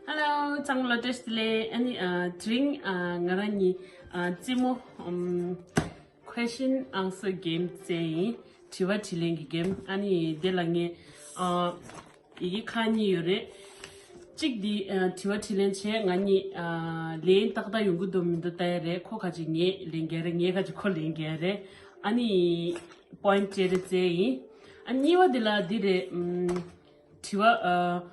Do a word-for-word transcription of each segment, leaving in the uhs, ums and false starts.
Hello, ཚང་མ་ལ་བཀྲ་ཤིས་བདེ་ལེགས། ཨ་ནི་ཨ་དེ་རིང་ཨ་ང་རང་གཉིས་ཨ་རྩེད་མོ་ཨམ་question answer game རྩེ་ཡིན། དྲི་བ་དྲིས་ལན་གྱི་གེམ། ཨ་ནི་དེ་ལ་ངས་ཨ་ཡི་གེ་ཁག་གཉིས་ཡོད་རེད། གཅིག་འདི་ཨ་དྲི་བ་དྲིས་ལན་བྱས། ང་གཉིས་ཨ་ལན་ཏག་ཏག་ཡོང་གི་འདུག་མི་འདུག་ལྟ་ཡ་རེད། ཁོ་ཁ་ཅིག་ངས་ལན་རྒྱག་རེད། ངས་ཁ་ཅིག་ཁོ་ལན་རྒྱག་རེད། ཨ་ནི་point སྤྲད་རེད་རྩེ་ཡིན། ཨ་གཉིས་པ་འདི་ལ་འདི་རེད། ཨམ། དྲི་བ་ཨ།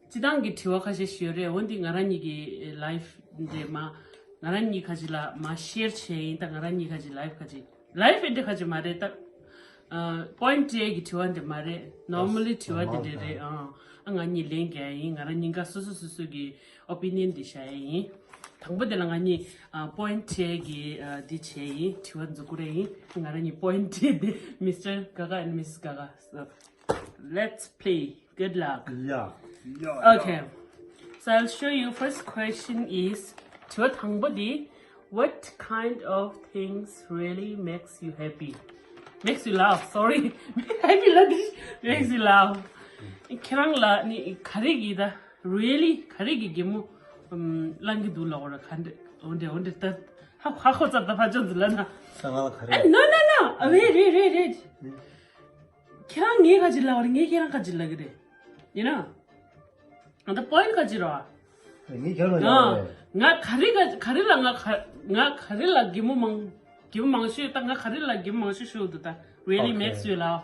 སྤྱི་བཏང་གི་དྲི་བ་ཁ་ཤས་ཤིག་ཡོད་རེད། འོན་ཏེ་ང་རང་གཉིས་ཀྱི་life འདི་མ་ང་རང་གཉིས་ཁ་ཅིག་ལ་མ་share བྱས་ཡིན། ད་ང་རང་གཉིས་ཁ་ཅིག་life ཁ་ཅིག life འདི་ཁ་ཅིག་མ་རེད་ད། ཨ་point སྤྲད་ཀྱི་དྲི་བ་འདི་མ་རེད། normally དྲི་བ་འདི་འདྲ་རེད། ཨ་ཨ་ང་གཉིས་ལན་རྒྱག་ཡིན། ང་རང་གཉིས་ཀ་སོ་སོ་སོ་སོ་གི་opinion འདི་བཤད་ཡིན། དང་པོ་དེ་ལ་ང་གཉིས་ཨ་point སྤྲད་ཀྱི་ཨ་འདི་བྱས་ཡིན། དྲི་བ་འཛུགས་ཀྱི་རེད་ཡིན། ང་རང་གཉིས་point སྤྲད་དེ། Mister Gaga and Missus Gaga. Let's play. Good luck. Yeah. Yeah. Okay. So I'll show you. First question is དྲི་བ་དང་པོ་འདི། What kind of things really makes you happy? Makes you laugh. Sorry. Happy ལབ་དུས་makes you laugh. ཁྱེད་རང་ལ་ནི་ག་རེ་གི་ད་really ག་རེ་གི་གད་མོ་ཨམ་བསླང་གི་འདུག་ལབ་པ་རེད། ག་འདྲ་འོ་འདྲ་འོ་འདྲ་ད་ཧ་ཧ་ཁོ་ཚ་ད་ཕ་ཅོ་འདི་ལ་ན། ས་ང་ལ་ག་རེ། ཨ་no no no. ཨ་wait wait wait wait. ཁྱེད་རང་ངས་ཁ་ཅིག་ལབ་པ་རེད། ངས་ཁྱེད་རང་ཁ་ཅིག་ལབ་གི་རེད། ཡིན་ན། ཨ་ད་point ཁ་ཅིག་རེད་པ། ངས་ཁྱེད་རང་ལ་ཡང་ང་ང་ག་རེ་ག་ག་རེ་ལ་ང་ག་ང་ག་རེ་ལ་གད་མོ་མང་གད་མོ་མང་ཤོས། ད་ང་ག་རེ་ལ་གད་མོ་མང་ཤོས་ཤོར་འདུག་ད། Really Okay. makes you laugh.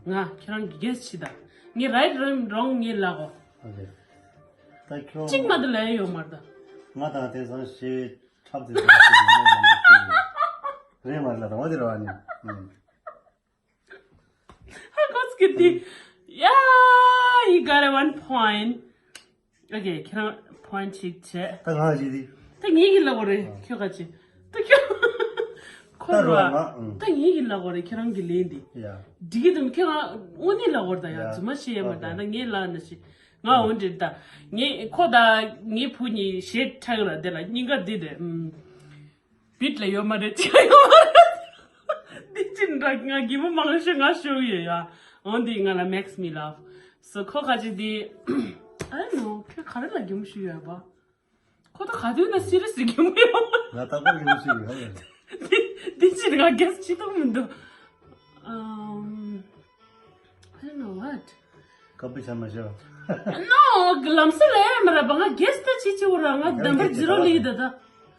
ང་ཁྱེད་རང་གི་guess བྱེད་ད། ངས་right wrong wrong ངས་ལབ་གོ། Okay. ད་ཁྱོད་གཅིག་མ་གཏོགས་ལབ་ཡ་ཡོད་མ་རེད་ད། ང་དང་དེང་སང་ཞེ་འཁྲབ་དེ་ཚོ་ཞིག་ཡོད་མ་རེད། རེད་མ་རེད་ལ་དང་བ་དེ་རེད་བ་ནི། ཧ་གོ་སྐད་དེ། Yeah, you got a one point. Okay, ཁྱེད་རང་point གཅིག་བྱས། ད་ང་གཅིག་དེ། ད་ངེད་ཀྱི་ལབ་པ་རེད། ཨ། ཁྱོད་ག་ཅི། ད་ཁྱོད། ཁོ་ད་རོ་རོ་ཨ། ང་ཨང་། ད་ངེད་ཀྱི་ལབ་པ་རེད། ཁྱེད་རང་གི་ལན་དེ། ཡ། འགྲིག་གི་འདུག་ཁྱེད་རང་དངོས་གནས་ལབ་པ་རེད་ད། ཡ། ཡ་རྫུན་མ་བཤད་ཡ་མ་རེད་ད། ཨོ་ཁེ། ད་ངས་ལབ་ན་ཤི། ང་འོ་འདྲེ་ད། ངས་ཁོ་ད་ངའི་བུ་གཉིས་གཞས་འཁྲབ་ཡོད་ར། དེ་ལ་སྙིང་ག་འདི་རེད། ཨུམ། བིཊ་ལ་ཡོད་མ་རེད། ཅི་ཡོད་མ་རེད། འདི་ཅི་འདྲ་ང་གད་མོ་མང་ཤོས་ང་ཤོར་ཡོད་ཡ། འོ་འདི་ང་ལ་makes me laugh. So ཁོ་ཁ་ཅིག་འདི། I don't know. ཁྱོད་ག་རེ་ལ་གད་མོ་ཤོར་ཡོད་པ། ཁོ་ད་ག་དུས་ན་serious གད་མོ་ཡོད་མ་རེད། ང་ད་ག་རེ་གད་མོ་ཤོར་ཡོད་ཧ་ལས། འདི་འདི་ཅི་ང་guess བྱེད་ཐུབ་མི་འདུག་ཨམ། I don't know what. ཀ་པི་ཆ་མ་ཤོ། No, ལམ་སེ་ལེ་མ་ར་བ་ང་guess ད་ཅི་ཅི་འོ་ར་ང་གདམ་པར་zero ལི་ད་ད།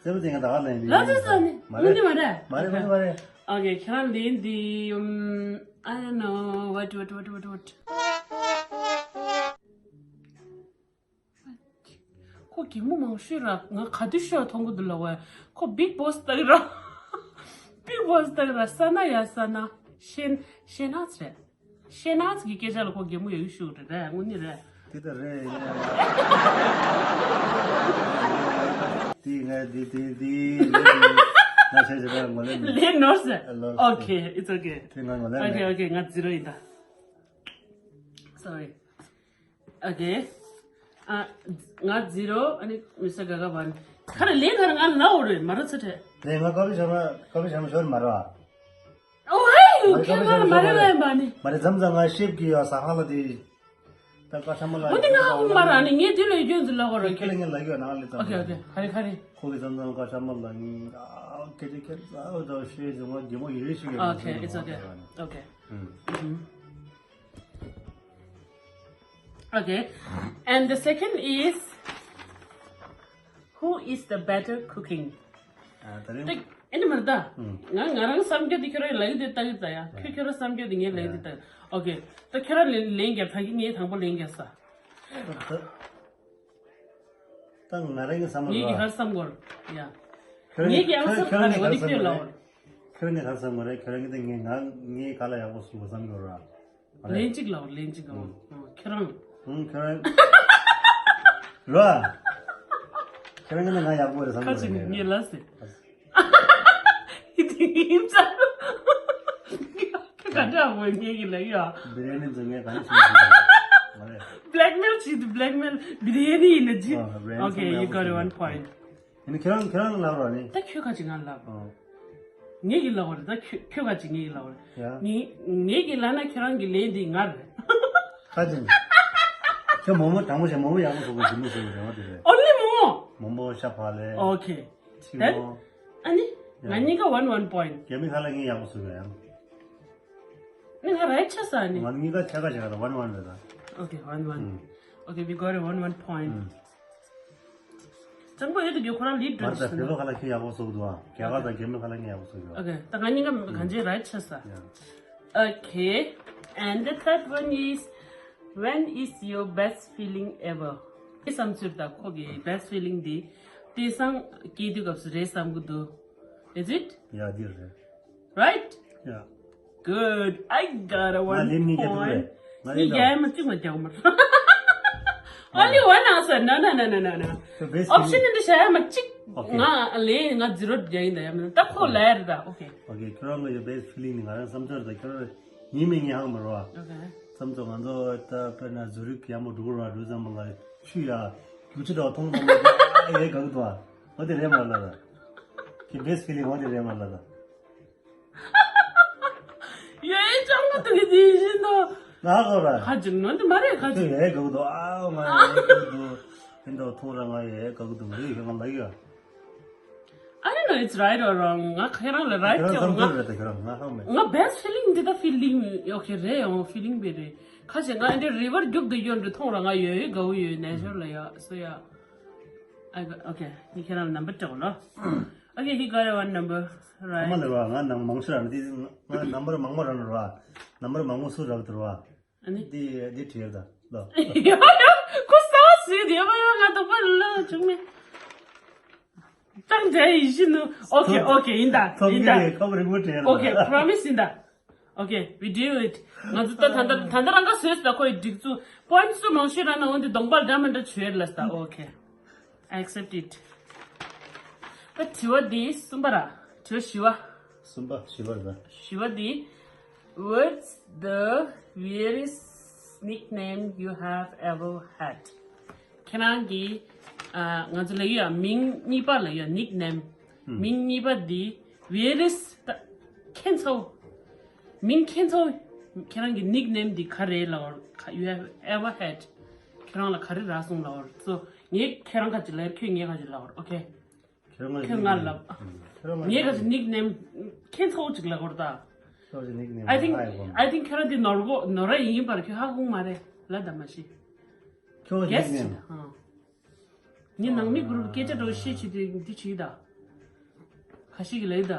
སེམས་ཅན་ང་ད་ཧ་ལས་ནི། ལ་ཟེ་ཟ་ནི། མ་རེད། མ་རེད། མ་རེད། མ་རེད། Okay, ཁྱེད་རང་ལན་འདི། um, I don't know. What, what, what, what, what? ཁོ་གད་མོ་མང་ཤོས་ར་ང་ག་དུས་ཤོར་མཐོང་གི་འདུག་ལ་བས། ཁོ་Bigg Boss ལྟ་གི་ར། Bigg Boss ལྟ་གི་ར། ས་ན་ཡ་ས་ན། ཤེ་ཤེ་ན་ཛི་རེད། ཤེ་ན་ཛི་གི་སྐད་ཆ་ལ་ཁོ་གད་མོ་ཡག་ཤོས་རེད། རེད། དངོས་གནས་རེད། དེ་ལྟར་རེད། ཡིན་ན་ཡང་དེ་ང་དེ་དེ་དེ་ང་ཆ་ཆ་ང་ལེན། ལེན་ནོར་ཟེར། ལོར། Okay, it's okay. དེ་ང་ང་ལེན། Okay, okay. ང་zero ཡིན་ད། Sorry. Okay. ཨ། ང་zero. ཨ་ནི་Mister Gaga one. ཁ་རེ་ལེན་ཁ་རེ་ང་ལ་འོ་རེད་མ་རོ་ཚ་ཁྲེ། ལེན་ང་ཀ་བི་ཤ་མ་ཀ་བི་ཤ་མ་ཤོར་མ་རོ། ཨོ་ཧེ། ཁྱེད་ང་ལ་མ་རེ་ལེན་པ་ནི། མ་རེ་མཚམས་མཚམས་ང་ཤེབ་ཀྱི་ཡ་ས་ཧ་ལ་དེ། ད་ཀ་ཤ་མ་ལ། འོ་དེ་ང་ཧ་གོ་མ་ར་ནི་ངས་དེ་ལ་ཡོད་ཀྱོན་དུ་ལ་འོ་རེད། ཁྱེད་ལ་ངས་ལ་ཡོད་ནང་ལ་ཙམ། Okay, okay. ཁ་རེ་ཁ་རེ། ཁོ་གི་མཚམས་མཚམས་ཀ་ཤ་མ་ལ་ནི། ཨ་ཁེ་ཏེ་ཁེ་ཙ་འོ་ད་ཤེ་ཟེར་ང་གི་མོ་ཡོད་ཤེ་གི། Okay, it's okay. Okay. ཨུམ། Okay. And the second is, who is the better cooking? ཨ་ད་རེད། ཏིག་ཨེ་ནི་མ་རེད་ད། ཨུམ། ང་ང་རང་བསམ་རྒྱུ་དེ་ཁྱོད་རང་ལབ་ཡི་དེ་ལྟ་གི་ད་ཡ། ཨ། ཁྱོད་ཁྱོད་རང་བསམ་རྒྱུ་དེ་ངས་ལབ་ཡི་དེ་ལྟ། ཨ། Okay. ད་ཁྱོད་རང་ལན་ལན་རྒྱབ། ད་གི་ངས་དང་པོ་ལན་རྒྱབ་ས། ད་ད་ད་ང་རང་གི་བསམ་བློ་ངས་ཀྱི་ལ། གར་བསམ་གོ་ཡ། ཁྱོད་ངས་ཀྱི་ཨང་སར་ག་རེ་འོ་དེ་ཁྱོད་ལ་འོ། ཁྱོད་ངས་གར་བསམ་གོ་རེད། ཁྱོད་ངས་དེ་ངས་ང་ངས་ག་ལ་ཡག་པོ་སུ་བསམ་གོ་ར། ལན་གཅིག་ལ་འོ། ལན་གཅིག་ལ་འོ། ཨང་། ཁྱོད་རང་། ཨང་། ཁྱོད་རང་། རོ། ཁྱོད་རང་གིས་ང་ཡག་པོ་རེད་བསམ་གོ་རེད། ཁ་ཅིག་ངས་ལ་ཟེར། ཡིན་ཙང་། ཁྱོད་ག་འདྲ་བོ་ངས་ཀྱི་ལ་ཡ། བི་རི་ཡ་ནི་ཚོ་ངས་ག་ནས་ཤེས་ཀྱི་ཡོད་མ་རེད། Blackmail བྱེད་དུ་blackmail བི་རི་ཡ་ནི་ཡིན་ན་ཅི། ཨ། བི་རི་ཡ་ནི། Okay, you got one point. ཡིན་ན་ཁྱེད་རང་ཁྱེད་རང་ལབ་རོགས་ནི། ད་ཁྱོད་ག་ཅིག་ང་ལབ། ཨ། ངས་ཀྱི་ལབ་རེད། ད་ཁྱོད་ཁྱོད་ག་ཅིག་ངས་ཀྱི་ལབ་རེད། ཡ། ངས་ངས་ཀྱི་ལབ་ན་ཁྱེད་རང་གི་ལན་འདི་ང་རེད། ག་ཅིག་དེ་མོ་མོ་དང་པོ་ཞིག་མོ་མོ་ཡག་པོ་བཟོ་དགོས་ཞིག་མོ་བཟོ་དགོས་རེད་བ་དེ་རེད། Only མོ་མོ། མོ་མོ་ཤ་བག་ལེབ། Okay. ཕྱི་Then མོ། ཨ་ནི། ང་གཉིས་ཀ་one one point. རྒྱ་མི་ཁ་ལ་ངས་ཡག་པོ་བཟོ་དགོས་ཡང་། ནི་ང་right ཆགས་ས་ནི། ང་གཉིས་ཀ་ཆ་ཁ་ཆ་ཁ་ལ་one one རེད་ད། Okay, one one. ཨུམ། Okay, we got a one one point. ཨུམ། ཅང་པོ་ཡོད་དུ་རྒྱུ་ཁོ་རང་lead མར་འགྲོ་ད་ཤི་བོད་པ་ན། ཁ་ལ་ཁྱི་ཡག་པོ་བཟོ་གི་འདུག་ཨ། རྒྱ་གར་དང་རྒྱ་མི་ཁ་ལ་ངས་ཡག་པོ་བཟོ་གི་ཡོད། Okay, ད་ང་གཉིས་ཀ་གང་ཅི་right ཆགས་ས། Yeah. Okay, and the third one is, when is your best feeling ever? དེ་བསམ་ཚུལ་དང་ཁོ་གི་best feeling དེ་དེང་སང་སྐྱེས་དུས་སྐབས་སུ་རེད་བསམ་གི་འདུག Is it? Yeah, འདི་རེད། Right? Yeah. Good. I got a ང་one ལེན་ནི་རྒྱ་ཐུབ་རེད། point. ང་ལེན་ངས་རྒྱ་ཡ་མ་གཅིག་མ་རྒྱག་མ། Only one answer. No, no, no, no, no, no. So best Option feeling. འདི་བྱ་ཡ་མ་གཅིག Okay. ང་ལེན་ང་zero རྒྱག་ཡིན་ད་ཡ་མ་ད་ཁོ་ལ་ཡ་རེད་ད། Okay. Okay, ཁྱོད་རང་གི་best feeling ནི་ང་རང་བསམ་ཚོར་ད་ཁྱོད་རང་ཡིན་མིན་ངས་ཧང་མ་རོ། Okay. བསམ་ཚོར་ང་ཚོ་ད་དཔེར་ན་ཛུ་རིག་ཡག་མོ་འགྲོ་གི་ར་འགྲོ་ཙམ་མ་ལ་ཆུ་ཡ་རྒྱུ་ཆུ་དང་མཐོང་ཙམ་མ་ལ་ཨེ་ག་གི་འདུག་ཨ། འོ་དེ་རེད་མ་ལ་ད། ཁྱི་best feeling འོ་དེ་རེད་མ་ལ་ད། ཡོད་ཅང་མ་ཐུག་གི་དེ་བཞིན་དུ། ང་གོ་ར། ཁ་ཅིག་ནོན་དུ་མ་རེད་ཁ་ཁྱོད་ཅིག་ཡའི་ག་གི་འདུག་ཨ། ང་ཡའི་ག་གི་འདུག་ཨིན་འདུག་མཐོང་ར་ང་ཡའི་ག་གི་འདུག་མ་རེད་ཁྱོད་ང་ལ་ཡོད། I don't know it's right or wrong. ང་ཁྱེད་རང་ལ་right ཁྱེད་ཆེ་རང་བ་ང་བསམ་ཚུལ་རེད་ད་ཁྱེད་རང་ང་ཧང་མེད། ང་best feeling འདི་ད་feeling okay རེད་ཡང་feeling བེ་རེད། ཁ་ཅིག་ང་འདི་river རྒྱུག་དུ་ཡོད་འདྲ་མཐོང་ར་ང་ཡོད་ཡོད་དགའ་བོ་ཡོད་nature ལ་ཡ་so yeah. I got okay. ངས་ཁྱེད་རང་ལ་number སྤྲད་གོ་ལོ། Okay, he got a one number. ཁ་མ་right. ལེ་བ་ང་ནང་མང་ཤོས་ར་ནི་ང་number མང་མོ་ར་ནི་ར་number མང་མོ་སུ་ར་བ་དུ་ར་ཨ་ནི། འདི་འདི་བྲིས་ད་ལོ། ཡོ་ཡོ་ཁོ་ས་བ་སུས་དེ་བ་ཡོ་ང་དོག་པ་ལ་བྱུང་མེད། ཀྲང་འདྲ་ཡིན་བཞིན་ནུ། Okay, okay, ཡིན་ད་ཐོབ་ཡིན་ཀྱི་ད། རེད་ཁོ་རིང་པོ་བྲིས་ར། Okay, promise ཡིན་ད། Okay, we do it. ང་ཚོ་ད་ད་ད་ད་རང་ག་སོས་ད་ཁོ་ཡི་སྒྲིག་ཚུལ་point སུ་མང་ཤོས་ར་ན་འོན་ཏེ་གདོང་པ་འདྲ་མི་འདྲ་བྱོས་ལ་ད། Okay, I accept it. ད་དྲི་བ་འདི་གསུམ་པ་ར་དྲི་བ་བཞི་བ། གསུམ་པ་བཞི་པ་ར། བཞི་བ་འདི། What's the weirdest nickname you have ever had? ཁྱེད་རང་གི་ཨ་ང་ཚོ་ལ་ཡོད་མིང་གཉིས་པ་ལ་ཡོད་nickname. མིང་གཉིས་པ་འདི་weirdest ད་ཁྱད་མཚར་བོ། མིང་ཁྱད་མཚར་བོ། ཁྱེད་རང་གི་nickname འདི་ག་རེ་ལབ་པ་you have ever had? ཁྱེད་རང་ལ་ག་རེ་རག་སོང་ལབ་པ། So ངས་ཁྱེད་རང་ག་ཅི་ལབ་ཁྱོད་ངས་ག་ཅི་ལབ་པ། Okay. ཁྱོད་ང་ཁྱོད་ང་nickname ལབ། ཁྱོད་ང་ངས་ག་ཅི་nickname ཁྱད་མཚར་བོ་ཅིག་ལབ་པ་ད། ཁྱོད་ཀྱི་nickname I think ཧ་གོ་མ། I think ཁྱོད་རང་འདི་ནོར་གོ་ནོར་ར་ཡིན་པར་ཁྱོད་ཧ་གོ་མ་རེད་ལ་ད་མ་ཤེས། ཁྱོད་ཀྱི་Guess nickname ཅིག་ད་ཧང་། ངས་ནང་མི་group སྐད་ཆ་འདྲ་བོ་བཤད་ཆེད་དུ་འདི་བྱེད་ད། ཁ་ཤས་ཀྱི་ལབ་ད།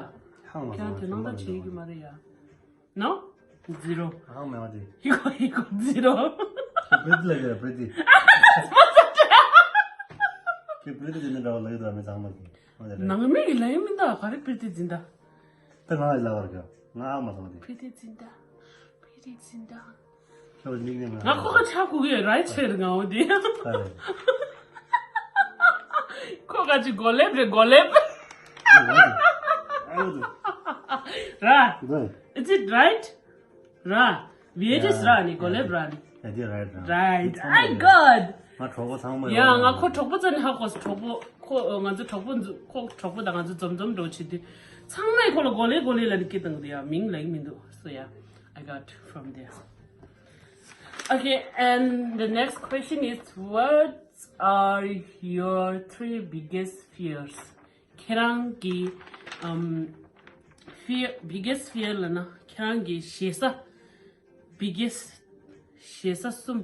ཧང་མ་ཁྱོད་དེ་ནང་ད་བྱེད་ཀྱི་མ་རེད་ཡ། No? Zero. ཧང་མེད་པ་དེ། ཧི་གོ་ཧི་གོ་zero. ཁྱོད་pretty ལབ་ཀྱི་ར་pretty། ཁྱོད་pretty དེ་འདྲ་འདྲ་བ་ལབ་ཀྱི་འདུག་མི་ཚང་མ་གི། ནང་མི་གི་ལབ་ཡ་མིན་ད་ག་རེ་pretty འཛིན་ད། ད་ང་ལ་ལབ་པར་གྱོ། ང་ཧང་མ་སོང་དེ། pretty འཛིན་ད། pretty འཛིན་ད། ཁྱོད་ནིག་ནེམ་ང་ཁོ་ག་ཆ་གུ་གི་ར་ཆེར་ང་འོ་དེ། ཁོ་ག་ཅི་གོ་ལེབ་རེད་གོ་ལེབ། ར། Is it right? ར། Weirdest ར་ནི་གོ་ལེབ་ར་ནི། Right, right, right. I got. ང་གྲོགས་པོ་ཚང་མ་ཡ་ཡོད་ང་ཁོ་གྲོགས་པོ་ཙ་ནི་ཧ་གོ་སོང་གྲོགས་པོ་ཁོ་ང་ཚོ་གྲོགས་པོ་ཁོ་གྲོགས་པོ་དང་ང་ཚོ་འཛོམས་འཛོམས་འགྲོ་བྱེད་དུས་ཚང་མས་ཁོ་ལ་གོ་ལེ་གོ་ལེ་ལ་ནི་སྐད་བཏང་གི་འདུག་ཡ་མིང་ལབ་ཀྱི་མི་འདུག So yeah, I got from there. Okay, and the next question is, what are your three biggest fears? ཁྱེད་རང་གི་ཨམ་fear, biggest fear ལབ་ན་ཁྱེད་རང་གི་ཞེ་ས། biggest ཞེ་ས་གསུམ།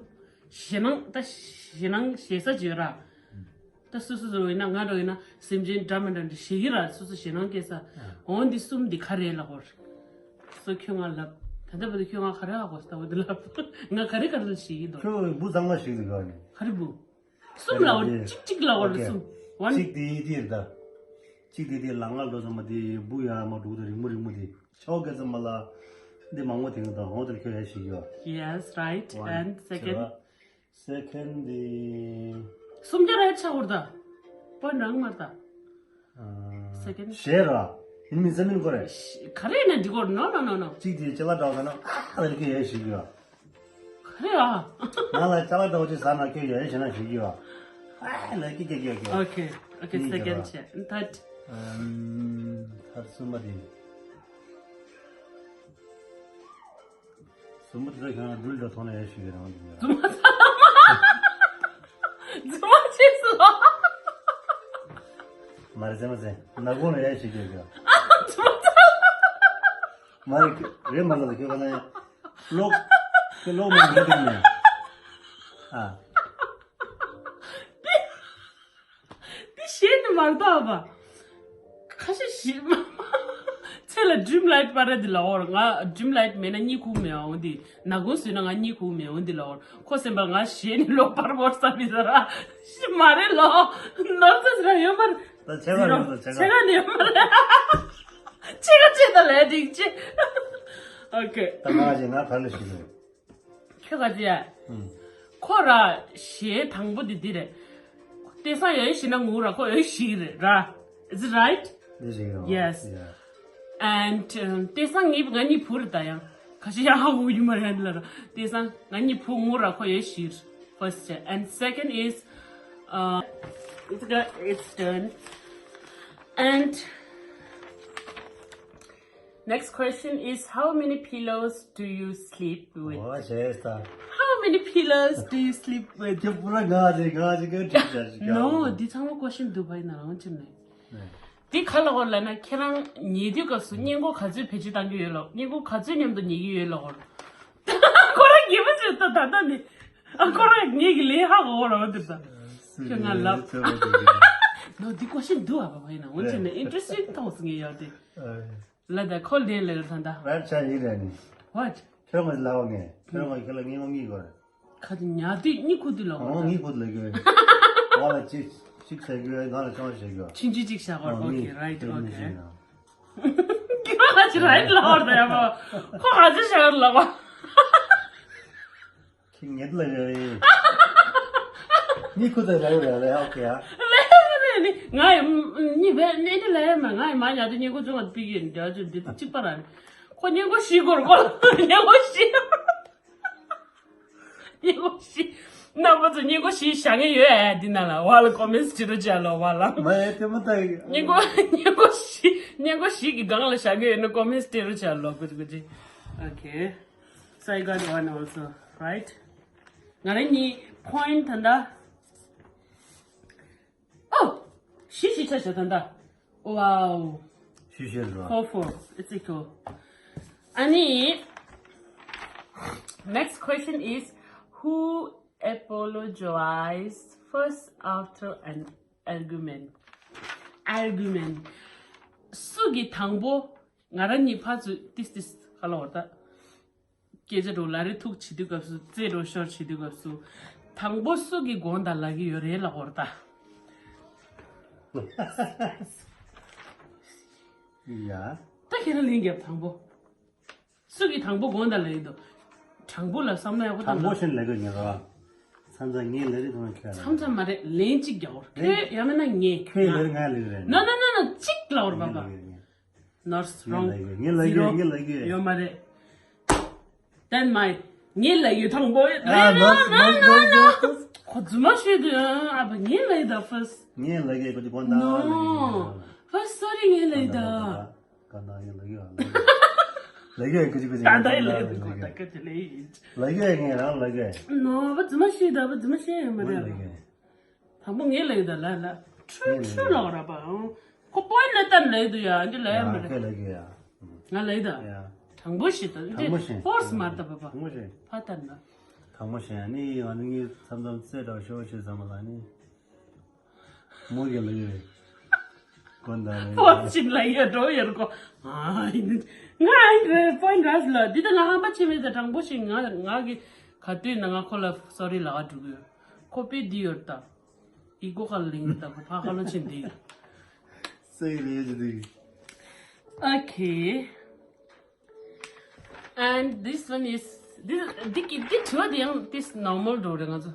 ཞེ་སྣང་ད་ཞེ་སྣང་ཞེ་ས་ཅིག་ཡོད་ར། ད་སོ་སོ་སོ་ཡིན་ན་ང་འདྲ་ཡིན་ན་སེམས་ཅན་འདྲ་མི་འདྲ་འདྲ་ཞེ་གི་ར་སོ་སོ་ཞེ་སྣང་སྐྱེ་ས། འོ་འདི་གསུམ་འདི་ག་རེ་ལབ་དགོས། སོ་ཁྱོད་ང་ལབ། ད་ལྟ་བར་དུ་ཁྱོད་ང་ག་རེ་ཧ་གོ་སོང་ད་འོ་འདི་ལབ། ང་ག་རེ་ག་རེ་ལ་ཞེ་གི་འདུག་ཁྱོད་འབུ་གཙང་མ་ཞིག་འདུག་ག་ནི། ག་རེ་འབུ། གསུམ་ལ་འོ་གཅིག་གཅིག་ལ་འོ་རེ་གསུམ། one གཅིག་དེ་དེ་རེད་ད། གཅིག་དེ་དེ་ལ་ང་འགྲོ་ཙམ་པ་དེ་འབུ་ཡ་མ་འགྲོ་དེ་རིང་མོ་རིང་མོ་དེ་ཆོག་གེ་ཙམ་པ་ལ། འདི་མང་པོ་དེ་ང་དང་འོ་དེར་ཁྱོད་ཡ་ཞིག་ཡོད། Yes, right. One, and second. Second དེ། གསུམ་ཀྱ་ར་ཡ་ཆ་འོར་ད། པོ་ནང་མར་ད། Second. ཞེས་ར། ཡིན་མིན་ས་མིན་ཁོ་རེད། ག་རེ་ཡིན་ན་འགྲིག་གོ No, no, no, no. གཅིག་དེ་ཅ་ལག་འདྲ་བ་ཟ་ན་ཨ་ལ་ཁྱོད་ཡ་ཞིག་ཡོད། ག་རེ་ཨ། ང་ལ་ཅ་ལག་འདྲ་བོ་ཅིག་ཟ་ན་ཁྱོད་ཡོད་ཞེ་ན་ཞིག་ཡོད། ཨ་ལ་ཀི་ཀི་ཀི་ཀི། Okay, okay, གཉིས་second བྱས། Third. ཨམ། third གསུམ་པ་དེ། གསུམ་པ་དེ་ལ་ཁྱོད་རང་སྦྲུལ་འདྲ་མཐོང་ན་ཡ་ཞིག་ཡོད་རང་དེ་ཡོད། ཟེར་མ་ཟེར། ནག་ཁུང་ལ་ཡར་ཞིག་སྐྱོད་རྒྱུ། མ་རེད། རེད་མ་ལ་ཁྱོད་ག་ན་ཡ། ལོག་ཁྱོད་ལོག་མ་འགྲོ་དེ་ནས། ཨ། འདི་ཤེས་ནི་མ་གཏོགས་པ། ཁ་ཤས་ཤིག་མ། ཚེ་ལ་ཌིམ་ལའིཊ་པར་རེད་འདི་ལ་འོར། ང་ཌིམ་ལའིཊ་མེད་ན་གཉིད་ཁུག་མེད་འོང་འདི། ནག་ཁུང་བཟོས་ན་ང་གཉིད་ཁུག་མེད་འོང་འདི་ལ་འོར། ཁོ་སེམས་པ་ང་ཞེད་ནི་ལོ་པར་བོར་ས་མི་ཟ་ར། ཤི་མ་རེད་ལོ། ནོར་ས་ཟ་ར་ཡོད་མ་རེད། ད་ཆེ་ག་ནི་ཡོད་ད། ཆེ་ག་ནི་ཡོད་མ་རེད། ཆེ་ག་ཆེ་ད་ལས་འགྲིག་ཆེ། ཨོ་ཁེ། ད་མ་ཞིག་ང་ག་ལ་ཞིག་རེད། ཁྱོད་ག་ཅི་ཡ། ཨུམ། ཁོ་ར་ཞེ་དང་པོ་དེ་འདི་རེད། ལྟས་སང་ཡོད་ཤི་ན་ངུ་ར་ཁོ་ཡོད་ཤི་རེད་ར། Is it right? འདི་ཞིག་རེད། Yes. Yeah. And um, ལྟས་སང་ངའི་ང་གཉིས་བུ་རེད་ད་ཡང་། ཁ་ཤས་ཡང་ཧ་གོ་ཡོད་མ་རེད་ལ་ར། ལྟས་སང་ང་གཉིས་བུ་ངུ་ར་ཁོ་ཡོད་ཤི་རེད། First. And second is, uh, it's got, it's done. And next question is, how many pillows do you sleep with? ཨོ་ཤེས་ད། How many pillows do you sleep with? ཁྱོད་པུ་ར་ང་རེད་ང་རེད་ག་དྲིས་ཤག་ཤག No, འདི་ཚང་མ་ཀོ་ཤིན་འདུག་བ་ཡིན་ན་རང་ཅིག་ནས། འདི་ག་ལ་གོ་ལ་ན་ཁྱེད་རང་ཉལ་དུས་སྐབས་སུ་སྙིང་ཁོག་ག་ཚོད་བེད་སྤྱོད་བཏང་གི་ཡོད་ལོ། སྙིང་ཁོག་ག་ཚོད་མཉམ་དུ་ཉལ་གི་ཡོད་ལོ་གོ། ཁོ་རང་ཉལ་མ་ཚོད་ད་ད་ད་ནི། ཨ་ཁོ་རང་ཉལ་གི་ལས་ཧ་གོ་གོ་ར་བ་འདུག་ད། ཁྱོད་ང་ལབ། ནོ་འདི་ཀོ་ཤིན་འདུག་ཨ་བ་བ་ཡིན་ན་འོན་ཅིག་ནས་ཨིན་ཊི་རེ་སི་ཊིང་མཐོང་སོང་ངས་ཡོད་དེ། ལ་ད་ཁོ་ལས་ལས་ལ་ད་ད། ར་ཆ་ཡིན་ར་ནི། What? ཁྱོད་ང་ལ་བ་ངས་ཁྱོད་ང་ཁྱོད་ལ་ངས་ངོ་ངེས་གོ་ར། ཁ་དེ་ཉལ་དུས་གཉིད་ཁུག་དུས་ལ་འོ་ངའི་ཁུག་ལ་གི། ང་ལ་ཅིག་ཅིག་བྱ་རྒྱུ་ང་ལ་ཅང་བྱ་རྒྱུ། ཆིན་ཅི་ཅིག་བྱ་གོ། Okay, right, okay. ཁྱོད་ང་ཅི་རའིཊ་ལ་འོར་ད་ཡ་བ། ཁོ་ང་ཅི་བྱ་གོ་ལ་བ། ཁྱི་ངེད་ལ་ཡོད་རེད། གཉིད་ཁུག་དུས་ལ་ཡོད་རེད་ལ་ཡ། Okay ཡ། ལས་རེད་ནི་ང་གཉིད་བས་ནི་ལ་ཡ་མ་ང་ཡི་མ་ཉལ་དུས་སྙིང་ཁུག་ཅུང་ང་ཕི་གི་འདྲ་ཅུ་འདི་གཅིག་པ་ར་ནི། ཁོ་སྙིང་ཁུག་ཤི་གོ་ར་ཁོ་ལ་སྙིང་ཁུག་ཤི། སྙིང་ཁུག་ཤི། རྣམ་པ་ཚོ་སྙིང་ཁུག་ཤི་བཞག་གི་ཡོད་ཨ། འདི་ན་ལ་བ་ལ་ཀོ་མེན་ཊི་བྲིས་རོགས་བྱ་ལོ་བ་ལ། མ་ཡ་དེ་མ་ད་ཡི། སྙིང་ཁུག་སྙིང་ཁུག་ཤི་སྙིང་ཁུག་ཤི་གི་སྒང་ལ་བཞག་གི་ཡོད་ན་ཀོ་མེན་ཊི་བྲིས་རོགས་བྱ་ལོ། ཀུ་ཅི་ཀུ་ཅི། Okay. So I got one also, right? ང་རང་གཉིས་པོ་ཡིན་ད་ད། ཨོ། བཞི་བཞི་ཆ་བཞག་ད་ད། Wow. བཞི་བཞི་རེད་བ། Four four. It's equal. ཨ་ནི། Next question is, who apologized first after an argument? Argument. སུ་གིས་དང་པོ་ང་རང་གཉིས་ཕར་ཚུར་ཏིས་ཏིས་ག་ལ་བར་ད། སྐད་ཆ་འགྲོ་ལ་རེ་ཐུག་བྱེད་དུས་སྐབས་སུ་རྩེད་འགྲོ་ཤོར་བྱེད་དུས་སྐབས་སུ། དང་པོ་སུ་གིས་དགོངས་དག་ལབ་ཀྱི་ཡོད་རེད་ལབ་དགོས་རེད་ད། ཡ། ད་ཁྱེད་རང་ལན་རྒྱབ་དང་པོ། སུ་གིས་དང་པོ་དགོངས་དག་ལབ་ཀྱི་འདུག་དྲང་པོ་ལ་བསམ་བློ་ཡག་པོ་དང་པོ་བཏང་ན། ཤིན་ལབ་ཀྱི་ཡོད་ཉེ་ར། མཚམས་མཚམས་ངས་ལབ་རེད་དང་ཁྱེད་རང་མཚམས་མཚམས་མ་རེད་ལན་གཅིག་རྒྱག་དགོས་རེད། ལན། ཁྱོད་ཡང་མིན་ན་ངས། ཁྱོད་ལབ་རེད་ང་ལབ་རེད། No, no, no, no, གཅིག་ལབ་དགོས་རེད་པ་པ། ངས་ལབ་ཀྱི་ཡོད། No, it's wrong. ངས་ལབ་ཀྱི་ཡོད། ངས་ལབ་ཀྱི་ཡོད། Zero. ངས་ལབ་ཀྱི་ཡོད། ཡོད་མ་རེད། Then my ངས་ལབ་ཡོད་དང་པོ། ཨ། No, no, no, no, no, no, no. ཁོ་རྫུན་མ་ཤོད་དུས་ཨ་ཨ་ཕ་ངས་ལབ་ཡོད་ད་first. ངས་ལབ་ཀྱི་ཡོད་ཁོ་དེ་དགོངས་དག་ལབ་ཀྱི་ཡོད། No. First sorry ངས་ལབ་ཡོད་ད། དགོངས་དག་ངས་ལབ་ཀྱི་ཡོད། ལབ་ཀྱི་ཡོད་ཁོ་ཅི་ཁོ་ཅི། ད་ད་ཡིན་ལབ་ཡོད་དགོངས་དག་ཁོ་ཅི་ལབ་ཡོད། ལབ་ཀྱི་ཡོད་ངས་རང་ལབ་ཀྱི་ཡོད། No, ཕ་རྫུན་མ་ཤོད་ད། ཕ་རྫུན་མ་ཤོད་ཡོད་མ་རེད། ངས་ལབ་ཀྱི་ཡོད། དང་པོ་ངས་ལབ་ཡོད་ད་ལ་ལ། ཁྲུ་ཁྲུ་ལབ་ར་པ། ཁོ་པོ་ཡིན་ན་ལྟར་ལབ་ཡོད་ཡ། འདི་ལབ་ཡ་མ་རེད། ཁྱོད་ལབ་ཀྱི་ཡ། ང་ལབ་ཡོད་ད། ཡ། དྲང་པོ་ཞིག་ད། འདི་དྲང་པོ་ཞིག་ཕོར་སི་མ་རེད་ད་པ་པ། དྲང་པོ་ཞིག་ཕ་ལྟར་ན། དྲང་པོ་ཞིག་ཨ་ནི་ང་ནི་ངས་མཚམས་མཚམས་རྩེད་འགྲོ་ཤོར་ཤོར་ཟ་མ་ལ་ནི། མོ་གིས་ལབ་ཡོད། དགོངས་དག་ལབ་ཡོད། ཕོར་སི་ཅིག་ལབ་ཡོད་འགྲོ་ཡོད་ར་ཁོ། ཨ་ཡིན། ང་ཨ་ཡིན་རེད་པོ་ཡིན་ར་སི་ལ། འདི་ད་ང་ཧམ་པ་ཆེ་མེད་ད། དྲང་པོ་ཞིག་ང་ང་གི་ག་དུས་ན་ང་ཁོ་ལ་སོ་རི་ལབ་ག་འགྲོ་གི་ཡོད། ཁོ་པས་འདི་ཡོད་ད། ཨི་གོ་ཁ་ལིང་ད་ཁོ་ཕ་ཁ་ལོ་ཆེན་འདི། སེ་རེད་འདི། Okay. And this one is this འདི་གི་འདི་དྲི་བ་འདི་ཡང་this normal འགྲོ་རེད་ང་ཚོ།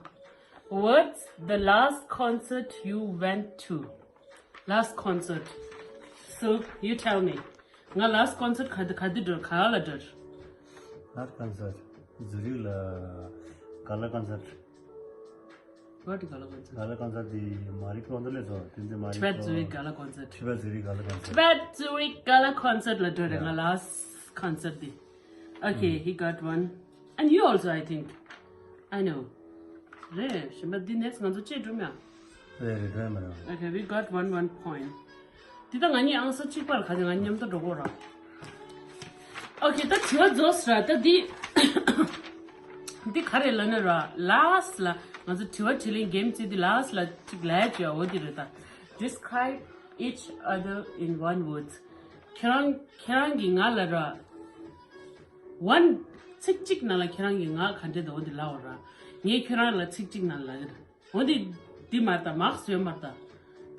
What's the last concert you went to? Last concert. So you tell me. ང་last concert ག་དུས་ག་དུས་འགྲོ་ག་ལ་འགྲོ། Last concert. ཛུ་རིག་ལ་ག་ལ་concert. What is Gala concert? ག་ལ་concert དེ་མ་རི་ཀོ་འདི་ལས་ཚོ་དེ་འདི་མ་རི་ཀོ། Tibet Zurich Gala concert. Tibet Zurich Gala concert. Tibet Zurich Gala concert ལ་འགྲོ་རེད་ང་last concert དེ། Okay, he got one. And you also, I think. I know. རེད། གཞན་པ་འདི་next ང་ཚོ་ཅེས་སྒྲུབ་ཡ། རེད་རེད་རེད་མ་རེད། Okay, we got one one point. འདི་ད་ང་གཉིས་ཨང་གསར་གཅིག་པར་ག་ཅིག་ང་མཉམ་དུ་འགྲོ་གོ་ར། ཨོ་ཁེ། ད་དྲི་བ་རྫོགས་ར། ད་འདི་འདི་ག་རེ་ལབ་ན་ར། ལཱསི་ལ་ང་ཚོ་དྲི་བ་དྲིས་ལན་གེམ་རྩེ་འདི་ལཱསི་ལ་གཅིག་ལབ་ཡ་བྱོས་ཡ། འོ་འདི་རེད་ད། Describe each other in one word. ཁྱེད་རང་ཁྱེད་རང་གིས་ང་ལ་ར། One ཚིག་གཅིག་ནང་ལ་ཁྱེད་རང་གིས་ང་ག་འདྲས་འདུག་འོ་འདི་ལབ་པ་ར། ངས་ཁྱེད་རང་ལ་ཚིག་གཅིག་ནང་ལ་ལབ་ཀྱི་རེད། འོ་འདི་འདི་མ་རེད་ད། མཱག་སི་ཡོད་མ་རེད་ད།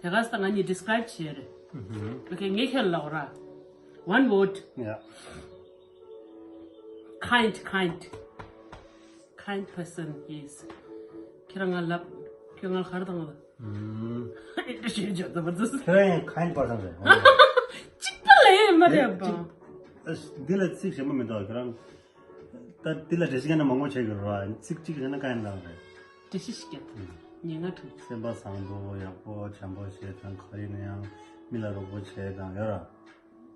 དེ་ག་ས་ང་གཉིས་describe བྱེད་ཡ་རེད། ཨུ་ཧུམ། Okay, ངས་ཁྱེད་ལ་ལབ་པ་ར། One word. Yeah. Kind, kind. Kind person he is. ཁྱེད་རང་ང་ལབ། ཁྱོད་ང་ལ་ག་རེ་བཏང་ལ། ཨུམ། ཨེ་འདྲ་ཞིག་བརྗོད་ད་པ་འདུག་ཁྱེད་རང་ཡང་kind person རེད། གཅིག་པ་ལས་མ་རེད་པ། འདི་ལ་ཚིག་གཞན་པ་མི་འདུག་ཁྱེད་རང་། ད་འདི་ལ་འགྲེལ་བཤད་བྱས་ན་མང་པོ་བྱེད་དགོས་རེད་པ། ཚིག་གཅིག་བྱས་ན་kind ལབ་རེད། འགྲེལ་བཤད་ཞིག་བརྒྱབ། ཨུམ། ཉེ་ང་ཐུག་སེམས་པ་བཟང་པོ་ཡག་པོ་བྱམས་པོ་ཞེ་སྡང་ག་རེ་ཡིན་ན་ཡང་མི་ལ་རོགས་པ་བྱེད་དང་ཡོད་ར།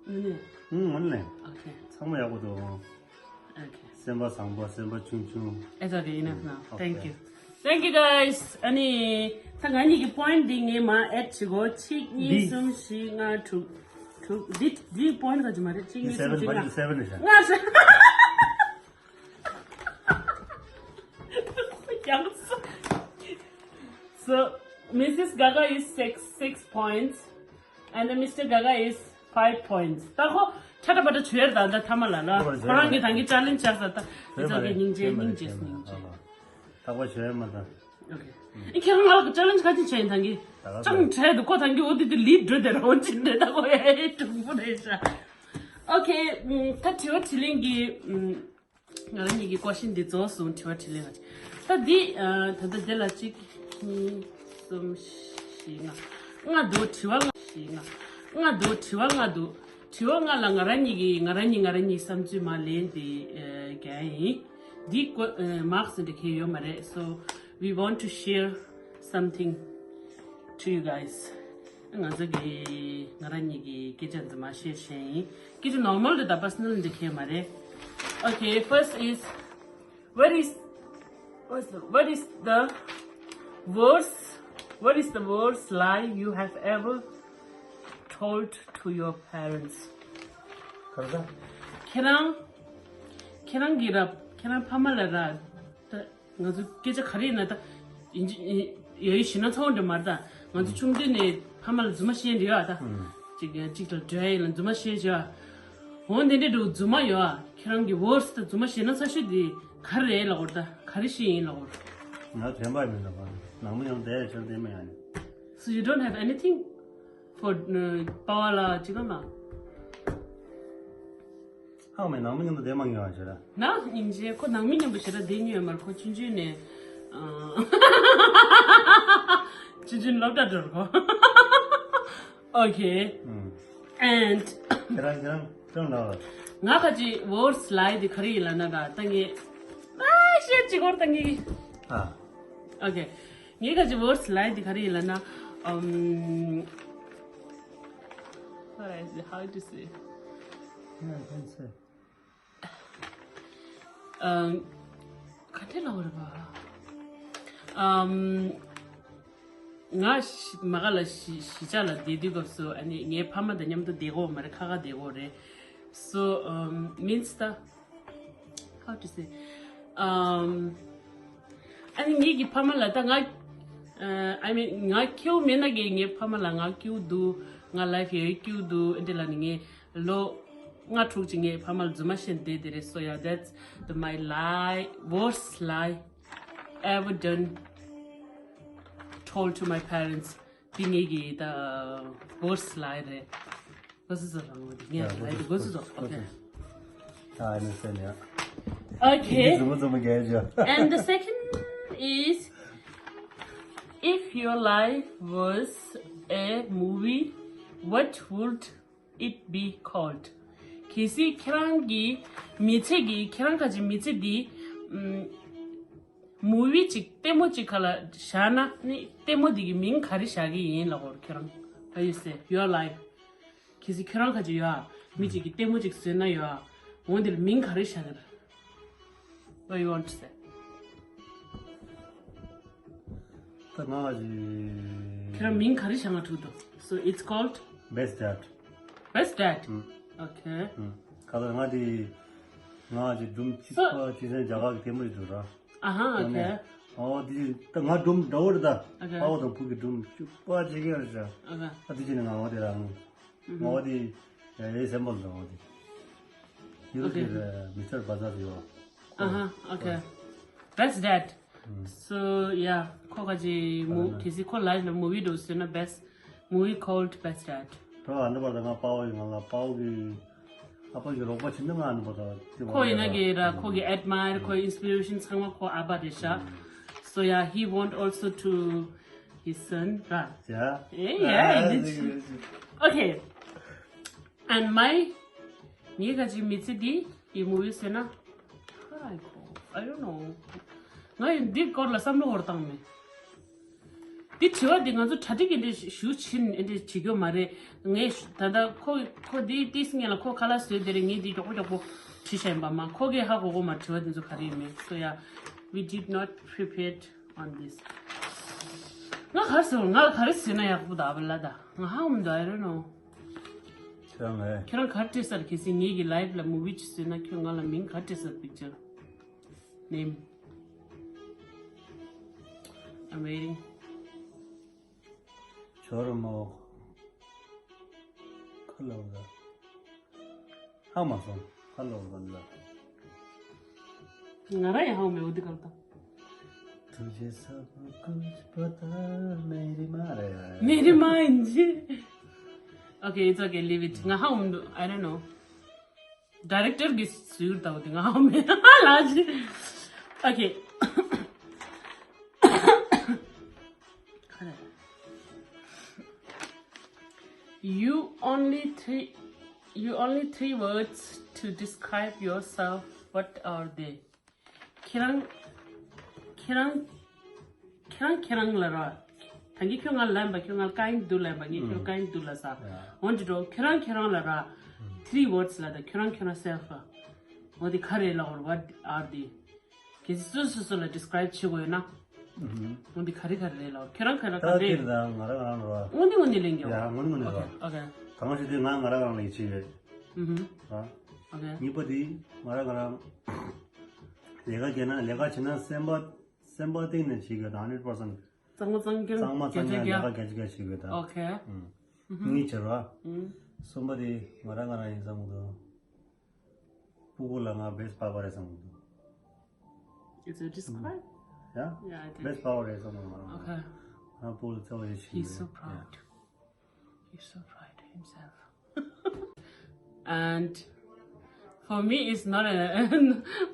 ཨུ་ནི། ཨུམ། ཨུ་ནི། Okay. ཚང་མ་ཡག་པོ་འདུག Okay. སེམས་པ་བཟང་པོ་སེམས་པ་ཆུང་ཆུང་། It's okay, enough now. Okay. Thank you. Thank you guys. ཨ་ནི་ད་ང་གཉིས་ཀྱི་point འདི་ངས་མར་add བྱེད་དགོས། གཅིག་གཉིས། འདི། གསུམ། བཞི། ལྔ། དྲུག་དྲུག་འདི་འདིའི་point ག་ཅིག་མ་རེད། གཅིག་གཉིས། གསུམ། བཞི། ལྔ། ལྔ་རེད། ཡག་སོ། So, Missus Gaga is six, six points, and then Mister Gaga is five points. ད་ཁོ་ཁྲ་ཁྲ་པ་ཏྲ་བྱོས་ར། ད་ད་ཐ་མ་ལ་ལ་ཁོ་རང་གི་ད་གིན་challenge བྱས་ས་ད། It's okay. སྙིང་རྗེ། སྙིང་རྗེ། སྙིང་རྗེ། ཐག་པ་བྱོས་མ་ད། Okay. ཨི་ཁྱེད་རང་ང་ལ་challenge ག་ཅིག་བྱས་ཡིན། ད་གིན་ད་ག་ཅང་བྱས་འདུག་ཁོ་ད་གིན་འོ་དེ་དེ་ལིབ་འགྲོ་དེ་རང་ཅིག་འདྲ། ད་ཁོ་ཨེ་དྲང་པོ་རེད་ཤག Okay. ད་དྲི་བ་དྲིས་ལན་གྱི་ང་རང་གཉིས་ཀྱི་question འདི་རྫོགས་སོང་། དྲི་བ་དྲིས་ལན་ལ། ད་འདི་ད་ལྟ་འདི་ལ་གཅིག་གཉིས། གསུམ། བཞི། ལྔ། ལྔ་འདུག་དྲི་བ་ལྔ། བཞི། ལྔ། ལྔ་འདུག་དྲི་བ་ལྔ་འདུག་དྲི་བ་ལྔ་ལ་ང་རང་གཉིས་ཀྱི་ང་རང་གཉིས་ང་རང་གཉིས་བསམ་ཚུལ་མར་ལན་དེ་རྒྱག་ཡིན། འདི་ཀོ་མཱག་སི་འདི་གས་ཡོད་མ་རེད། So we want to share something to you guys. ང་ཚོ་གི་ང་རང་གཉིས་ཀྱི་སྐད་ཆ་འདི་མར་share བྱས་ཡིན། སྐད་ཆ་normal རེད་ད། Personal འདི་གས་མ་རེད། Okay, first is, what is, what's the, what is the worst, what is the worst lie you have ever told to your parents? ག་རེ་ད། ཁྱེད་རང་ཁྱེད་རང་གི་ར། ཁྱེད་རང་ཕ་མ་ལ་ར། ད་ང་ཚོ་སྐད་ཆ་ག་རེ་ཡིན་ན་ད། ཡིན་གཅིག་ཡ་ཡི་ཞེ་ན་ཚ་བོ་འདྲ་མ་རེད་ད། ང་ཚོ་ཆུང་དུས་ནས་ཕ་མ་ལ་རྫུན་མ་བཤད་འདྲ་ཡོད་ཨ་ད། ཨུམ། གཅིག་གཅིག་ལ་འགྲོ་ཡ་ཡིན་ལ་རྫུན་མ་བཤད་བྱ། འོ་འདི་འདྲ་འདྲ་རྫུན་མ་ཡོད་ཨ། ཁྱེད་རང་གི་worst རྫུན་མ་ཞེ་ན་ཚ་ཤོས་འདི་ག་རེ་རེད་ལབ་དགོས་རེད་ད། ག་རེ་བཤད་ཡིན་ལབ་དགོས་རེད། ང་དྲན་པ་མི་འདུག་པ། ནང་མི་ཡང་བསྡད་ཡ་ཆར་བསྡད་མ་ཡ་ནི། So you don't have anything for པ་ཕ་ལ་གཅིག་ལ་མ། ཧང་མེད། ནང་མི་མཉམ་དུ་བསྡད་མ་མྱོང་བ་ཞེ་དྲག་ནང་སྙིང་རྗེ། ཁོ་ནང་མི་མཉམ་དུ་ཞེ་དྲག་བསྡད་མྱོང་ཡོད་མ་རེད། ཁོ་ཆུང་ཆུང་ནས། ཆུང་ཆུང་སློབ་གྲྭ་འགྲོ་རེད་ཁོ། Okay. ཨུམ། And ཁྱེད་རང་ཁྱེད་རང་ཁྱེད་རང་ལ། ང་ཁ་ཅིག་worst lie དེ་ག་རེ་ཡིན་ལབ་ན་ར། ད་ངས་ཨ་བཤད་ཅིག་སྐོར་ད་ངས། ཨ། Okay. ངའི་ཁ་ཅིག་worst lie དེ་ག་རེ་ཡིན་ལབ་ན། ཨམ། What is it? How to say? Yeah, I can say. ཨམ། ག་འདྲ་ལབ་དགོས་རེད་པ། ཨམ། ང་ཞི་མ་ག་ལ་གཞིས་གཞིས་ཆགས་ལ་བསྡད་དུས་སྐབས་སུ་ཨ་ནི་ངའི་ཕ་མ་དང་མཉམ་དུ་བསྡད་ཀྱི་ཡོད་མ་རེད། ཁ་ཁ་བསྡད་ཀྱི་ཡོད་རེད། So, um, means the, how to say? Um, ཨ་ནི་ངེད་ཀྱི་ཕ་མ་ལ་ད་ང་ཨ། I mean, ང་སྐྱིད་པོ་མེད་ན་གི་ངའི་ཕ་མ་ལ་ང་སྐྱིད་པོ་འདུག་ང་life ཡོད་སྐྱིད་པོ་འདུག་ཨེ་འདྲ་ལབ་ནས་ངས་ལོ་ལྔ་དྲུག་ཅིག་ངའི་ཕ་མ་ལ་རྫུན་མ་བཤད་བསྡད་དེ་རེད། So yeah, that's the, my lie, worst lie ever done, told to my parents. དེ་ངེད་ཀྱི་the worst lie རེད། གོ་སོང་ངས་ལབ་དེ་གོ་སོང་། Okay. I understand, yeah. Okay. And the second is, if your life was a movie, what would it be called? གལ་སྲིད་ཁྱེད་རང་གི་མི་ཚེ་གི་ཁྱེད་རང་ཁ་ཅིག་མི་ཚེ་འདི་ཨམ། movie ཅིག་ལྟད་མོ་ཅིག་ག་ལ་བཞག་ན་ནི་ལྟད་མོ་འདི་གི་མིང་ག་རེ་བཞག་གི་ཡིན་ལབ་དགོས་རེད་ཁྱེད་རང་། What you say? Your life. གལ་སྲིད་ཁྱོད་རང་ཁ་ཅིག་ཡོད་ཨ། མི་གཅིག་གིས་ལྟད་མོ་གཅིག་བཟོས་ན་ཡོད་ཨ། འོ་འདིར་མིང་ག་རེ་བཞག་གི་རེད། What you want to say? ད་ང་གཅིག་ཁྱོད་རང་མིང་ག་རེ་བཞག་ན་འགྲིག་འདུག So it's called Best Dad. Best Dad. Okay. ཁ་ལ་ང་དེ་ང་ཅི་སྒྲུང་གཅིག་པ་གཅིག་སེང་རྒྱ་གར་གྱི་ལྟད་མོ་ཞིག་འདུག་ར། Uh-huh, okay. ཨོ་དེ་ད་ང་སྒྲུང་འདྲ་བོ་རེད་ད། Okay. དཔའ་བོ་དང་བུ་གི་སྒྲུང་གཅིག་པ་གཅིག་ཡོད་རེད་ཤག Okay. ཨ་དེ་ཅི་ནས་ང་འོ་དེ་རང་ང་འོ་དེ་ཡ་ཡའི་སེམས་པ་ལ་འོ་དེ། You look Okay. at uh, Mister Bazar, you are. Uh-huh, okay. Best Dad. So yeah, ཁོ་ག་ཅི་མུ་གལ་སྲིད་ཁོ་life ལ་movie འདྲ་བཟོས་ན་best movie called Best Dad. ཁོ་ཨ་ནི་བར་དུ་ང་དཔའ་བོ་ཡིན། ང་ལ་དཔའ་བོ་གི་ཨ་ཕ་གི་རོགས་པ་བྱེད་ན་ང་ཨ་ནི་བར་དུ་དེ་ཁོ་ཡིན་ན་གི་ར་ཁོ་གི་admire ཁོ་inspiration ཚང་མ་ཁོ་ཨ་ཕ་རེད་ཤག So yeah, he want also to his son ར། Yeah. Yeah, yeah, okay. And my ངའི་ག་ཅི་མི་ཚེ་འདི་ཡི་movie བཟོས་ན། ཁ་ར་ཁོ། I don't know. ང་ཡི་འདི་སྐོར་ལ་བསམ་བློ་འོར་བཏང་མེད། འདི་དྲི་བ་འདི་ང་ཚོ་གྲ་སྒྲིག་གི་འདི་ཞུ་ཕྱིན་འདི་བྱེད་རྒྱུ་མ་རེད། ངས་ད་ལྟ་ཁོ་ཁོ་འདི་ཏིས་ངེ་ལ་ཁོ་ཁ་ལག་བཟོས་དེ་རེད། ངས་འདི་མགྱོགས་པོ་མགྱོགས་པོ་བྲིས་བཞག་ཡིན་པ་མ་ཁོ་གིས་ཧ་གོ་གོ་མ་དྲི་བ་འདི་ཚོ་ག་རེ་ཡིན་མེད། So yeah, we did not prepared on this. ང་ག་རེ་ཟེར་ང་ག་རེ་ཟེར་ན་ཡག་པོ་ད་བ་ལ་ད་ང་ཧ་མ་འདུག I don't know. ཁྱོད་རང་ངས། ཁྱོད་རང་ག་རེ་སྤྲད་ས་རེད། གལ་སྲིད་ངེད་ཀྱི་life ལ་movie ཅིག་བཟོས་ན་ཁྱོད་ང་ལ་མིང་ག་རེ་སྤྲད་ས་རེད། Picture name. I'm waiting. ཇོ་རུ་མོ། ཁ་ལོ་ལ། ཧ་མ་སོང་། ཁ་ལོ་ལ་ལ། ང་རང་ཡང་ཧ་མེད་འོ་དེ་གར་ད། तुझे सब कुछ पता मेरी माँ रे। मेरी माँ जी। Okay, it's okay, leave it. ང་ཧ་མ་འདུག I don't know. Director གིས་ཟུར་ལྟ་བུ་དེ་ང་ཧ་མེད་ལ་ཅི། Okay. You only three, you only three words to describe yourself. What are they? ཁྱེད་རང་ཁྱེད་རང་ཁྱེད་རང་ཁྱེད་རང་ལ་ར། ད་གིན་ཁྱོད་ང་ལ་ལན་པ། ཁྱོད་ང་ལ་kind འདུག་ལན་པ། ངས་ཁྱོད་kind འདུག་ལ་ས། འོན་ཏེ་འགྲོ་ཁྱེད་རང་ཁྱེད་རང་ལ་ར། three words ལ་ད་ཁྱོད་རང་ཁྱོད་རང་self འོ་དེ་ག་རེ་ལབ་དགོས་རེད། What are they? གལ་སྲིད་སོ་སོ་སོ་ལ་describe བྱེད་དགོས་ཡོད་ན། འོ་དེ་ག་རེ་ག་རེ་རེད་ལབ། ཁྱོད་རང་ཁྱོད་རང་ག་ད་རེ། དེར་ད་ང་རང་རང་རོ། འོ་དེ་འོ་དེ་ལེན་རྒྱུ། ཡ་ངོ་ནི་ངོ་ནི་རོ། Okay, okay. དང་ཞིག་དེ་ང་ང་རང་རང་ལ་ཡིད་ཆེས་ཡོད། ཨུ་ཧུམ། ར། Okay. གཉིས་པ་དེ་ང་རང་ང་རང་ལས་ཀ་བྱས་ན་ལས་ཀ་བྱེད་ན་སེམས་པ་སེམས་པ་གཏིང་ནས་བྱེད་དགོས་ད་hundred percent། གཙང་མ་གཙང་རྐྱང་གཙང་མ་གཙང་ཡང་ལས་ཀ་རྒྱ་རྒྱ་ཆེ་ག་བྱེད་དགོས་ད། Okay. གཉིས་བྱེད་ར། ཨུ། གསུམ་པ་དེ་ང་རང་ང་རང་ཡིན་བསམ་གི་འདུག་སྤུ་གུ་ལ་ང་best papa རེད་བསམ་གི་འདུག Is it describe? ཡ། Yeah, I think. best papa རེད་བསམ་གི་འདུག་ང་རང་། Okay. ང་སྤུ་གུ་ལ་བརྩེ་བ་ཞིག་བྱེད་ཀྱི་ཡོད། He's so proud. He's so proud of himself. And for me, it's not a.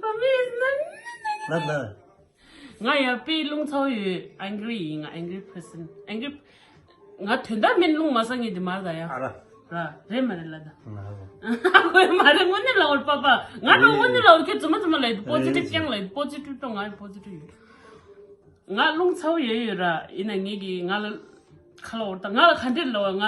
For me, it's not. ལབ་ལབ། ང་ཡ་དཔེ་རླུང་ཚ་བོ་ཡོད། Angry ཡིན་ང་། Angry person. Angry. ང་དོན་དག་མིན་རླུང་མ་ཟ་ངེས་དེ་མ་རེད་ད་ཡ། ཨ་ར། ར་རེད་མ་རེད་ལ་ད། ང་ར། ཁོས་མ་རེད་དངོས་གནས་ལ་འོར་པ་པ། ང་ལ་དངོས་གནས་ལ་འོར་ཁྱོད་རྫུན་མ་རྫུན་མ་ལ་ཡོད། positive རྐྱང་ལ་ཡོད། positive ཏོ་ང་positive ཡོད། ང་རླུང་ཚ་བོ་ཡོད་ཡོད་ར། ཡིན་ན་ངེད་ཀྱི་ང་ལ་ཁ་ལ་འོར་ད་ང་ལ་ག་འདྲས་ལ་བ་ང་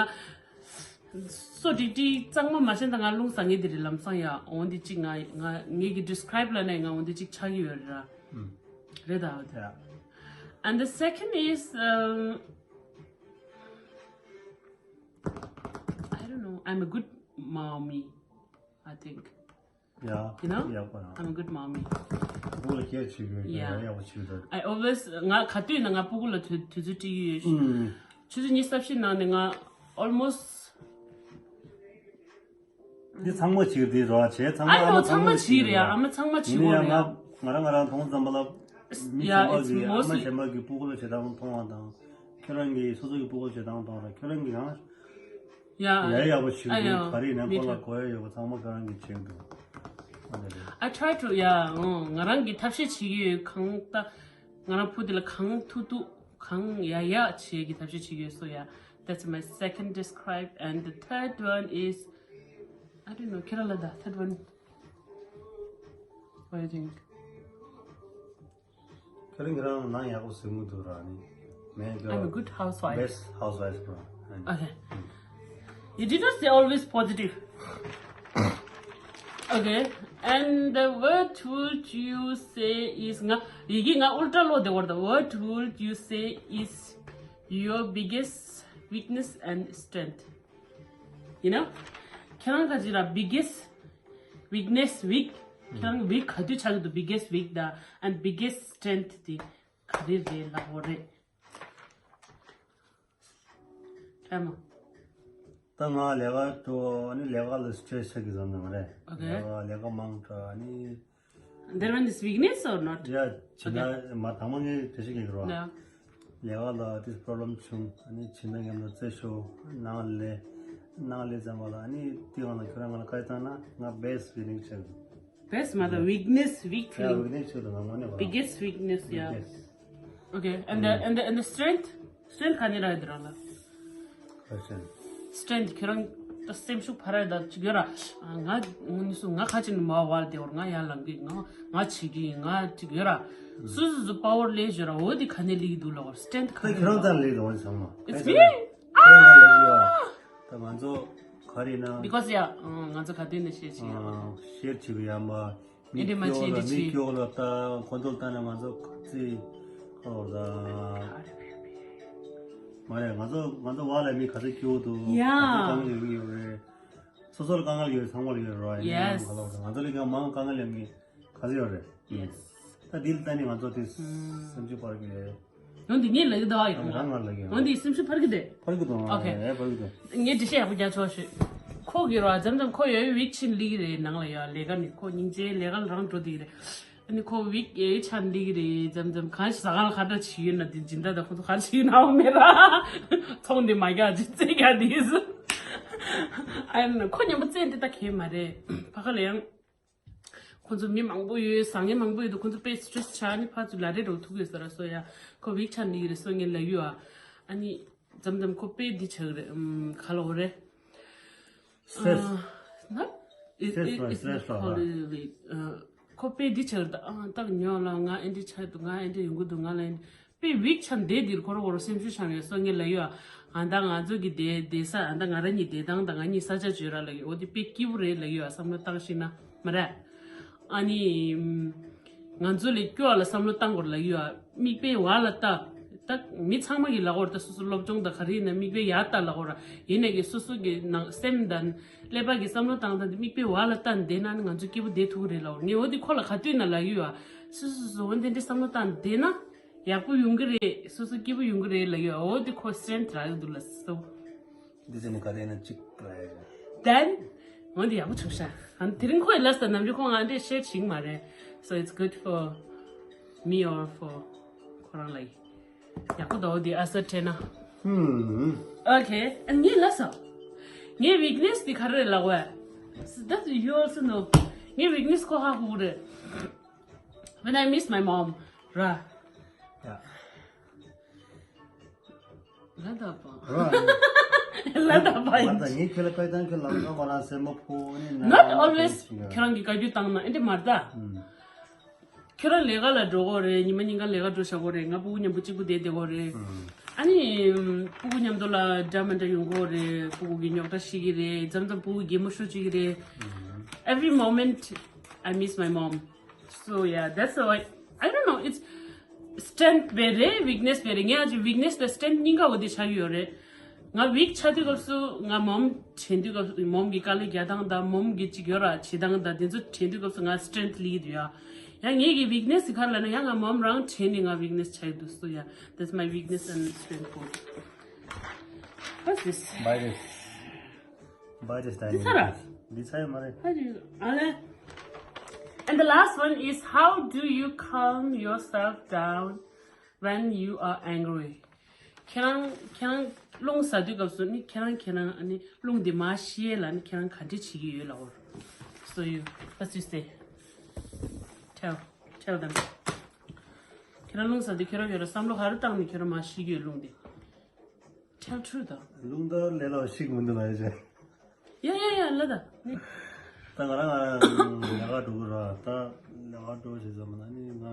སོ་ཏིག་ཏིག་གཙང་མ་མ་བྱས་ད་ང་རླུང་ཟ་ངེས་དེ་རེད་ལམ་སང་ཡ། འོན་ཏེ་གཅིག་ང་ང་ངེད་ཀྱི་describe ལ་ནས་ང་འོན་ཏེ་གཅིག་ཆགས་ཀྱི་ཡོད་རེད་ར། རེད་ད་འོ་དེ། ཡ། And the second is, um, I don't know. I'm a good mommy, I think. ཡ། You know? ཡག་པོ་རང་། I'm a good mommy. སྤུ་གུ་ལ་care བྱེད་དགོས་ཀྱི་ཡ། ཡ་ཡག་པོ་བྱེད་དགོས། I always ང་ག་དུས་ན་ང་སྤུ་གུ་ལ་དུས་དུས་ཚོད་སྤྲད་ཀྱི་ཡོད། ཨུམ། ཆུ་ཚོད་ཉི་ཤུ་རྩ་བཞི་ནང་ནས་ང་almost འདི་ཚང་མ་བྱེད་དེ་རོ། བྱས་ཚང་མ། I know ཨ་མ་ཚང་མ་བྱེད་རེད་ཡ། ཨ་མ་ཚང་མ་བྱེད་ཡིན་ན་དགོས་ཡང་རེད་ཡ། ང་ང་རང་ང་རང་མཐོང་ཙམ་པ་ལ་མི་Yeah, གཞན་པ་it's གིས་ཨ་མ་mostly གཞན་པ་གིས་སྤུ་གུ་ལ་བྱེད་སྟངས་མཐོང་བ་དང་། ཁྱོད་རང་གིས་སོ་སོ་གི་སྤུ་གུ་ལ་བྱེད་སྟངས་མཐོང་ར། ཁྱོད་རང་གིས་ཡང་Yeah. ཡ་ཡག་པོ་བྱེད་I དགོས། know. ག་རེ་ཡིན་ན་Me ཁོ་ལ་too. གོ་ཡ་ཡོད་པ་ཚང་མ་ཁྱོད་རང་གིས་བྱེད་འདུག་ཨ་ནི་རེད། I try to, yeah. ང་རང་གི་ཐབས་ཤེས་བྱེད་ཀྱི་ཡོད། གང་ལྟར་ང་རང་བུ་དེ་ལ་གང་ཐུབ་ཐུབ་གང་ཡག་ཡག་བྱེད་ཀྱི་ཐབས་ཤེས་བྱེད་ཀྱི་ཡོད། So yeah, that's my second describe. And the third one is, I don't know. ཁྱེད་རང་ལ་ད་third one. What do you think? ཁྱོད་རང་གི་རང་ནང་ཡག་པོ་ཟིན་གི་འདུག་ར་ནི། མེད་ཀྱི། I'm a good housewife. Best housewife ར། Okay. You did not say always positive. Okay. And the word would you say is ང་ཡི་གེ་ང་ཨུལ་ཊ་ལོ་དེ་བར། The word would you say is your biggest weakness and strength? ཡིན་ན། ཁྱེད་རང་ག་ཅི་ར་biggest weakness, weak. ཁྱེད་རང་གི་weak ག་དུས་ཆགས་ཀྱི་འདུག biggest weak དང་and biggest strength དེ་ག་རེ་རེད་ལབ་དགོས་རེད། ད་མོ། ད་ང་ལས་ཀ་འགྲོ་ཨ་ནི་ལས་ཀ་ལ་stress ཆགས་ཀྱི་བསམ་ནི་མ་རེད། Okay. ལས་ཀ་ལས་ཀ་མང་དྲགས་ཨ་ནི། That one is weakness or not? ཡ། བྱིན་ན་མ་དང་མ་ངས་བེད་ཤེས་ཀྱི་རོ། Yeah. ལས་ཀ་ལ་this problem བྱུང་ཨ་ནི་བྱིན་ན་ཉམས་ལ་རྩེ་ཤོ་ནང་ལས་ནང་ལས་ཙམ་པ་ལ་ཨ་ནི་དེ་གང་ལ་ཁྱོད་རང་ང་ལ་བཀའ་བཏང་ན་ང་best weakness ཆགས་འདུག Best མ་ད་weakness, weak ཡ་thing. Weakness ཆགས་འདུག་ང་ངོ་ནས་བ། Biggest weakness, yeah. Biggest. Okay, and the, and the, and the strength? Strength ག་ནས་རག་ཡོད་རང་ལ། Question. Strength ཁྱོད་རང་ད་སེམས་ཤུགས་འཕར་ཡ་ད་ཅིག་ཡོད་ར། ང་ངོ་ནི་སུ་ང་ཁ་ཅིག་ནི་མ་བར་དེ་བར་ང་ཡར་ལངས་གི་ང་ང་བྱེད་ཀྱི་ང་ཅིག་ཡོད་ར། སུ་སུ་སུ་power ལས་ཡོད་ར་འོ་དེ་ག་ནས་ལིག་འདུག་ལ་བར་strength ག་ད་ནས་ཁྱོད་རང་རག་ཙམ་ལས་དང་བ་ཚང་མ། It's me? ཁྱོད་རང་ལས་ཡོད་ད་ང་ཚོ་ག་རེ་ན། Because yeah, ང་ཚོ་ག་དུས་ནས་ཤེར་བྱེད་ཀྱི་ཡོད་ར། ཤེར་བྱེད་ཀྱི་ཡོད་མ། མི་ཨེ་འདྲ་མ་སྐྱོ་བྱེད་ལ་འདི་མི་བྱེད། སྐྱོ་ལ་ད་གོ་འདོད་ལྟ་ན་ང་ཚོ་ག་ཚོད་ཁ་ལོ་ད། མ་རེད་ང་ཚོ་ང་ཚོ་བ་ལ་མི་ག་ཚོད་སྐྱོ་འདུག་ཡ། ག་ཚོད་དཀའ་ངལ་ཡོད་ཀྱི་ཡོད་རེད། སོ་སོ་ལ་དཀའ་ངལ་ཡོད་ཚང་མ་ལ་ཡོད་རེད་ཡིན་ནའང་Yes. ཁ་ལོ་ད་ང་ཚོ་ལས་ཀྱང་མང་དཀའ་ངལ་ཡོད་མི་ག་ཚོད་ཡོད་རེད། Yes. ད་འདི་ལ་ལྟ་ནི་ང་ཚོ་དེ་སེམས་ཤུགས་འཕར་གི་རེད། འོན་ཏེ་ངས་ལབ་ཀྱི་འདུག་ཨ་ཡིན་རང་ང་ལ་ཡང་། འོན་ཏེ་སེམས་ཤུགས་འཕར་གྱི་འདུག་འཕར་གྱི་འདུག Okay. ཨེ་འཕར་གྱི་འདུག་ངས་འགྲེལ་བཤད་ཡག་པོ་རྒྱག་ཆོག་ཤོད། ཁོ་གི་ར་མཚམས་མཚམས་ཁོ་ཡོད་weak ཆེན་ལིག་རེད་ནང་ལ་ཡ་ལས་ཀ་ནི་ཁོ་སྙིང་རྗེ་ལས་ཀ་ལ་རང་འགྲོ་དེ་རེད། ཨ་ནི་ཁོ་weak ཡོད་ཆ་ལིག་རེད་མཚམས་མཚམས་གང་ཞིག་ཟ་ཁང་ལ་ཁ་བརྡ་བྱེད་ཡོད་ན་དེ་སྦྱིན་བདག་དང་ཁོ་ཚོ་གང་ཞིག་ཡོད་ན་འོ་མེད་ར། ཚོང་དེ་མ་རྒྱག་ཅིག་རྩེད་རྒྱག་དེ་ཨ་ནི་ཁོ་མཉམ་པོ་རྩེད་དེ་ད་གས་མ་རེད་ཕ་ཁ་ལ་ཡང་། ཁོ་ཚོ་མི་མང་པོ་ཡོད་བཟང་ངན་མང་པོ་ཡོད་དུ་ཁོ་ཚོ་དཔེ་stress ཆགས་ནི་ཕར་ཚུར་ལ་རེ་རོ་ཐུག་ཡོད་ས་ར་སོ་ཡ་ཁོ་weak ཆགས་ནི་རེད་སོ་ངས་ལབ་ཡོད་ཨ། ཨ་ནི་མཚམས་མཚམས་ཁོ་དཔེ་འདི་ཆགས་རེད་ཨམ་ག་ལ་འོ་རེད། Stress. ན། Stress ལ་stress ལ་ཁོ་དཔེ་འདི་ཆགས་རེད་ཨ་ཏག་ཉོ་ལ་ང་ཨེ་འདྲི་ཆགས་འདུག་ང་ཨེ་འདྲི་ཡོང་གི་འདུག་ང་ལ་ཨེ་འདྲི། དཔེ་weak ཆགས་འདས་འདིར་ཁོ་རང་ཁོ་རང་སེམས་ཤུགས་ཆགས་ཡོད་སོ་ངས་ལབ་ཡོད་ཨ། ད་ང་ཚོ་གི་བསྡད་བསྡད་ས་ཨ་ད་ང་རང་གཉིས་བསྡད་སྟངས་དང་ང་གཉིས་ས་ཆ་བརྗོད་ར་ལབ་ཡོད་འོ་དེ་དཔེ་སྐྱིད་པོ་རེད་ལབ་ཡོད་ཨ་བསམ་བློ་བཏང་ཤེས་ན་མ་རེད། ཨ་ནི། ང་ཚོ་ལས་སྐྱོ་བ་ལ་བསམ་བློ་བཏང་དགོས་ལབ་ཡོད་ཨ། མིག་དཔེ་བ་ལ་ལྟ། ད་མི་ཚང་མ་གི་ལབ་དགོས་རེད་ད་སོ་སོ་སློབ་སྦྱོང་དང་ག་རེ་ཡིན་ན་མིག་དཔེ་ཡར་ལྟ་ལབ་དགོས་ར་ཡིན་ན་གི་སོ་སོ་གི་ནང་སེམས་དང་ཀླད་པ་གི་བསམ་བློ་བཏང་སྟངས་དེ་མིག་དཔེ་བ་ལ་ལྟ་བསྡད་ན་ནི་ང་ཚོ་སྐྱིད་པོ་བསྡད་ཐུབ་ཀྱི་རེད་ལབ་དགོས་ངས་འོ་དེ་ཁོ་ལ་ག་དུས་ན་ལབ་ཡོད་ཨ། སོ་སོ་སོ་སོ་འོ་དེ་འདྲའི་བསམ་བློ་བཏང་བསྡད་ན། ཡག་པོ་ཡོང་གི་རེད། སོ་སོ་སྐྱིད་པོ་ཡོང་གི་རེད་ལབ་ཡོད། འོ་དེ་ཁོ་strength རག་གི་འདུག་ལ་སོ། འདི་ཚེ་ནི་ག་རེ་ན་གཅིག་རེད། Then འོ་དེ་ཡག་པོ་བྱུང་ཤག་ཨ་ནི་དེ་རིང་ཁོ་ཡི་ལ་ས་ནམ་རྒྱུན་ཁོ་ང་འདྲས་བཤད་བྱིང་མ་རེད། So it's good for me or for ཁོ་རང་ལ་ཡག་པོ་འདུག་འོ་དེ་ཨ་སར་ཁྲེ་ན། ཧུམ། Okay ངའི་ལ་ས། ངའི་weakness དེ་ག་རེ་རེད་ལབ་བས། That you also know. ངའི་weakness ཁོ་ཧ་གོ་གི་རེད། When I miss my mom ར། ཡ། ལ་དྭགས་པ། ར། ལ་དྭགས་པ་ཡིན། ང་ད་ངས་ཁྱོད་ལ་བཀའ་བཏང་ཁྱོད་ལ་ང་ཁོ་རང་སེམས་པ་ཕོ་ནི་ན། Not always ཁྱོད་རང་གི་བཀའ་བཀྱོན་བཏང་ན་ཨེ་འདྲ་མ་རེད་ད། ཁྱོད་རང་ལས་ཀ་ལ་འགྲོ་དགོས་རེད། ཉི་མ་ཉིན་གང་ལས་ཀ་འགྲོ་བྱ་དགོས་རེད། ང་སྤུ་གུ་མཉམ་པོ་གཅིག་པུ་བསྡད་བསྡད་དགོས་རེད། ཨ་ནི་སྤུ་གུ་མཉམ་དུ་ལ་འདྲ་མི་འདྲ་ཡོང་གི་རེད། སྤུ་གུ་གི་རྙོག་དྲ་ཤེས་ཀྱི་རེད། མཚམས་མཚམས་སྤུ་གུ་གད་མོ་ཤོར་བཅུག་གི་རེད། Every moment I miss my mom. So yeah, that's why I don't know. It's strength བེ་རེད། weakness བེ་རེད། ངས་ཨ་ཅེ་weakness དང་strength གཉིས་ཀ་འོ་དེ་ཆགས་ཡོད་རེད། ང་weak ཆགས་དུས་སྐབས་སུ་ང་mom དྲན་དུས་སྐབས་སུ་mom གི་དཀའ་ལས་རྒྱག་སྟངས་དང་mom གི་ཅིག་ཡོད་ར་བྱེད་སྟངས་དང་དེ་ཚོ་དྲན་དུས་སྐབས་སུ་ང་strength ལིག་འདུག་ཡ། ཡང་ངེད་ཀྱི་weakness ག་རེ་ལབ་ན་ཡང་ང་mom རང་དྲན་ནས་ང་weakness ཆགས་འདུག So yeah, that's my weakness and strength both. What's this? Buy this. Buy this dining འདི་ཚར་ར། འདི་ཚར་ཡོད་མ་རེད། ཨ་ལེ། And the last one is, how do you calm yourself down when you are angry? ཁྱེད་རང་ཁྱེད་རང་རླུང་ཟ་དུས་སྐབས་སུ་ནི་ཁྱེད་རང་ཁྱེད་རང་ཨ་ནི་རླུང་འདི་མར་ཤི་ཡས་ལ་ནི་ཁྱེད་རང་ག་འདྲ་བྱེད་ཀྱི་ཡོད་ལབ་འོ། So you, what you say? Tell, tell them. ཁྱེད་རང་རླུང་ཟ་དུས་ཁྱེད་རང་ཁྱེད་རང་བསམ་བློ་ག་རེ་བཏང་ནས་ཁྱེད་རང་མར་ཤི་གི་ཡོད་རླུང་འདི། Tell truth. རླུང་རྟ་ལས་ལ་ཤི་གི་མི་འདུག་ལ་ཡ་ཅེ། ཡ་ཡ་ཡ་ལ་ད། ད་ང་རང་ང་རང་ལས་ཀ་འགྲོ་གི་ར་ད་ལས་ཀ་འགྲོ་བྱེད་ཙམ་ལ་ནི་ང་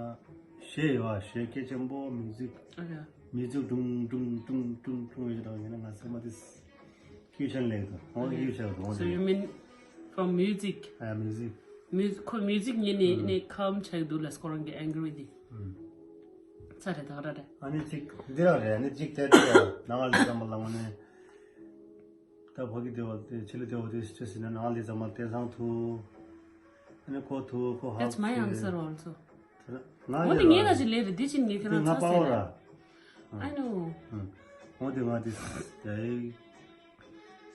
གཞས་ཡོད་ཨ་གཞས་སྐད་ཆེན་པོ་music. Okay. Music ཌུང་ཌུང་ཌུང་ཌུང་ཌུང་ཡོད་དང་ཡིན་ན་ང་སེམས་པ་དེ་སྐྱིད་ཤན་ལེགས་དང་ཧོང་སྐྱིད་ཤན་དང་ཧོང་So you mean from music? ཨ་music. Music ཁོ་music ཉིད་ནས་ནས་calm ཆགས་འདུག་ལ་སྐོར་རང་གི་angry དེ། ཚ་རེད་ད་ར་རེད། ཨ་ནི་ཅིག་འདི་ར་རེད། ཨ་ནི་ཅིག་དེ་འདི་ར་ནང་ལ་ལས་ཀ་མ་ལ་ངོ་ནས། ད་ ཕ་གི་བདེ་བ་དེ་ཆེ་ལེ་བདེ་བ་དེ་སྤྲད་ཟིན་ན་ནང་ལས་ཚང་མ་བརྟན་སང་ཐུག་ཨ་ནི་ཁོ་ཐུག་ཁོ་ཧ། That's my answer also. ང་འོ་དེ་ངས་ག་ཅིག་ལས་རེད་འདི་ཅིག་ངས་ཁྱེད་རང་ཚ་ཟེར་ར། I know. འོ་དེ་ང་དེ་ཡ་ཡི་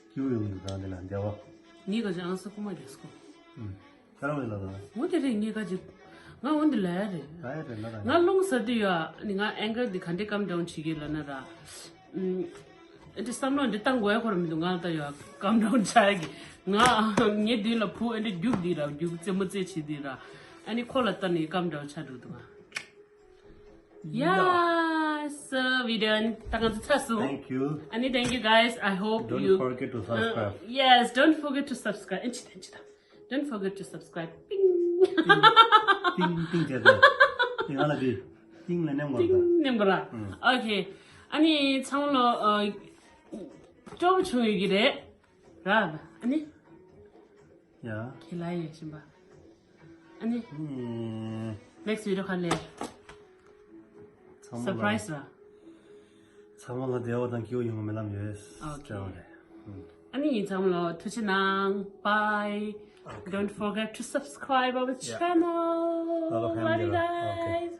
སྐྱིད་པོ་ཡོང་འདུག་ད་འདི་ལ་བདེ་བ། ངས་ག་ཅིག་ཨང་ས་ཁུ་མ་རྒྱས་སོ། ཁྱེད་རང་ལས་ལ་ད། འོ་དེ་རེད་ངས་ག་ཅིག་ང་འོ་འདི་ལ་ཡ་རེད། ད་ཡ་རེད་ན་ད། ང་རླུང་ཟ་དུས་ཡ་ནི་ང་anger འདི་ག་འདྲས་calm down བྱེད་ཀྱི་ལ་ན་ར། ཨ་འདྲ་བསམ་བློ་འདི་བཏང་དགོས་ཡ་ཁོ་ར་མི་འདུག་ང་ལ་ད་ཡོད་calm down ཆགས་ཀྱི། ང་ངའི་མདུན་ལ་བུ་ཨ་འདྲ་རྒྱུག་འདི་ར་རྒྱུག་རྩེད་མོ་རྩེད་བྱེད་འདི་ར། ཨ་ནི་ཁོ་ལ་ལྟ་ནས་calm down ཆགས་འགྲོ་འདུག་ང་། Yes, so we done. ད་ང་ཚོ་ཚར་སོང་། Thank you. ཨ་ནི་thank you guys. I hope Don't you forget to subscribe. Uh, yes, don't forget to subscribe. ཨ་ཅི་ད་ཅི་ད། Don't forget to subscribe. ཏིང་། ཏིང་ཏིང་བྱས་ཏེ། ཏིང་ང་ལ་དེ། ཏིང་ལ་མནན་དགོས་ད། ཏིང་མནན་དགོས་ར། ཨོ་ཁེ། ཨ་ནི་ཚང་མ་ལོ་ཨ། སྤྲོ་པོ་བྱུང་ཡོད་ཀྱི་རེད། ར། ཨ་ནི། ཡ། ཁྱེད་ལ་ཡེ་བཞིན་པ། ཨ་ནི། ཨེ། next video ག་ལས། ཚང་མ་ལ། Surprise ར། ཚང་མ་ལ་བདེ་བ་དང་སྐྱིད་པོ་ཡོང་བའི་སྨོན་ལམ་ཡོད། ཨོ་ཁེ། བདེ་བ་རེད། ཨ་ནི་ཡིན་ཚང་མ་ལ་ཐུགས་རྗེ་གནང་། Bye. Okay. Don't forget to subscribe our channel. Bye bye, family. Love you guys.